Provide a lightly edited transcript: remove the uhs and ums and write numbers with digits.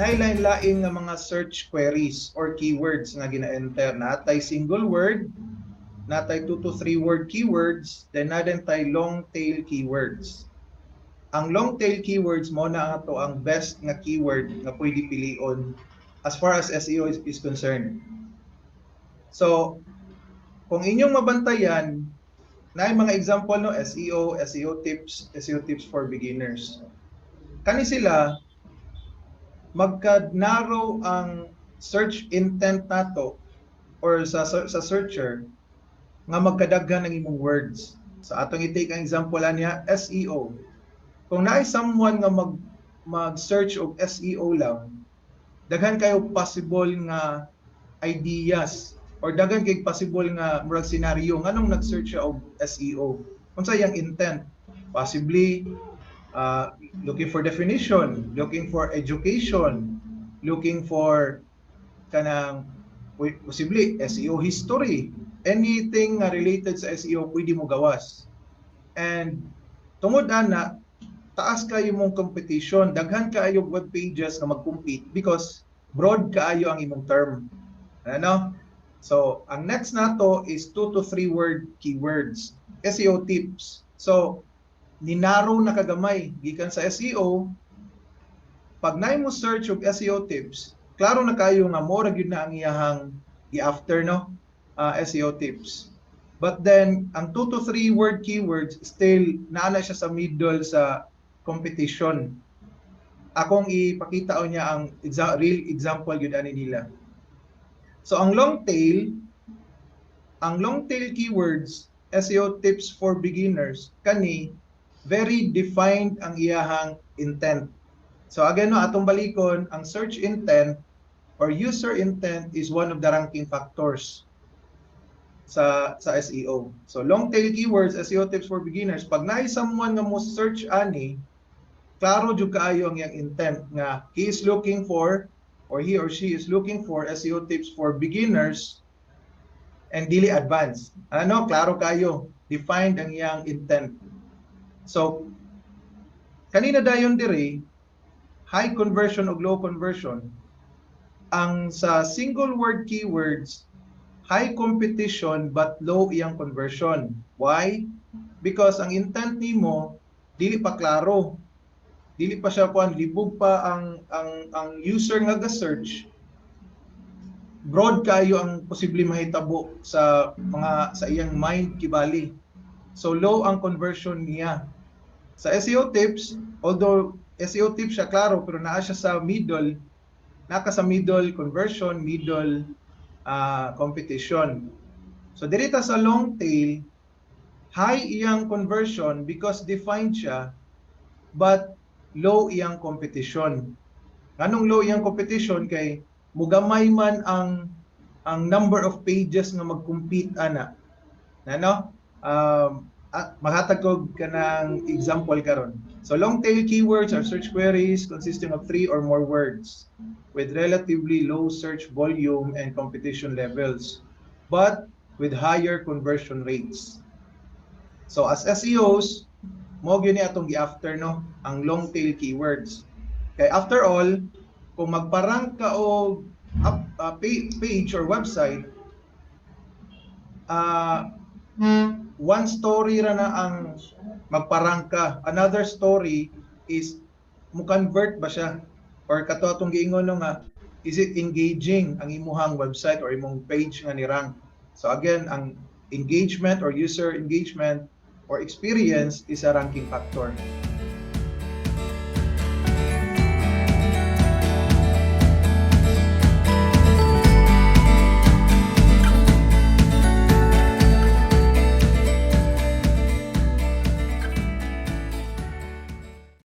Naay lain-lain nga mga search queries or keywords nga gina-enter. Naa tay single word, naa tay 2 to 3 word keywords, then naa tay long tail keywords. Ang long tail keywords mao na ato ang best nga keyword nga pwede pilion as far as SEO is concerned. So, kung inyong mabantayan, naay mga example, no, SEO, SEO tips, SEO tips for beginners. Kani sila magka-narrow ang search intent nato or sa searcher nga magkadaghan ang imong words. So atong i-take ang example niya, SEO. Kung naay someone nga mag-search og SEO lang, daghan kayo possible nga ideas or daghan kay possible nga murag scenario nganong nag-search siya og SEO. Unsa iyang intent? Possibly looking for definition, looking for education, looking for kanang possibly SEO history, anything nga related sa SEO pwede mo gawas. And tungod ana, taas kayo mong competition, daghan kaayo web pages nga mag-compete because broad kaayo ang imong term. Ano? So, ang next nato is 2 to 3 word keywords. SEO tips. So, ninarrow na kagamay gikan sa SEO. Pag naay mo search og SEO tips, klaro na kayo nga mo ra gyud na ang iyahang gi-after, no, SEO tips. But then ang 2 to 3 word keywords, still naa na siya sa middle sa competition. Akong ipakita niya ang real example gyud ani nila. So ang long tail keywords, SEO tips for beginners, kani very defined ang iyahang intent. So again, no, atong balikon, ang search intent or user intent is one of the ranking factors sa SEO. So long tail keywords, SEO tips for beginners, pag naay someone nga mo search ani, klaro jud kaayo ang iyang intent nga he is looking for or he or she is looking for SEO tips for beginners and dili advanced. Ano, klaro kayo, defined ang iyang intent. So kanina dayon dire, high conversion o low conversion, ang sa single word keywords, high competition but low iyang conversion. Why? Because ang intent nimo dili pa klaro. Dili pa siya kuan, libog pa ang user nga ga-search. Broad kayo ang posible mahitabo sa mga sa iyang mind kibali. So low ang conversion niya. Sa SEO tips, although SEO tips siya, klaro, pero naa siya sa middle, naka sa middle conversion, middle competition. So diri ta sa long tail, high iyang conversion because defined siya, but low iyang competition. Nganong low iyang competition? Kay mugamay man ang number of pages nga mag-compete ana. Ano? At maghatag ko kanang example karon. So long tail keywords are search queries consisting of three or more words with relatively low search volume and competition levels, but with higher conversion rates. So as SEOs, mao gyud ni atong gi-after, no, ang long tail keywords. Kay after all, kung magpa-rank ka og page or website, one story ra na ang magpa-rank ka. Another story is mo convert ba siya or kato atong giingon, no, nga is it engaging ang imuhang website or imong page nga ni rank. So again, ang engagement or user engagement or experience is a ranking factor.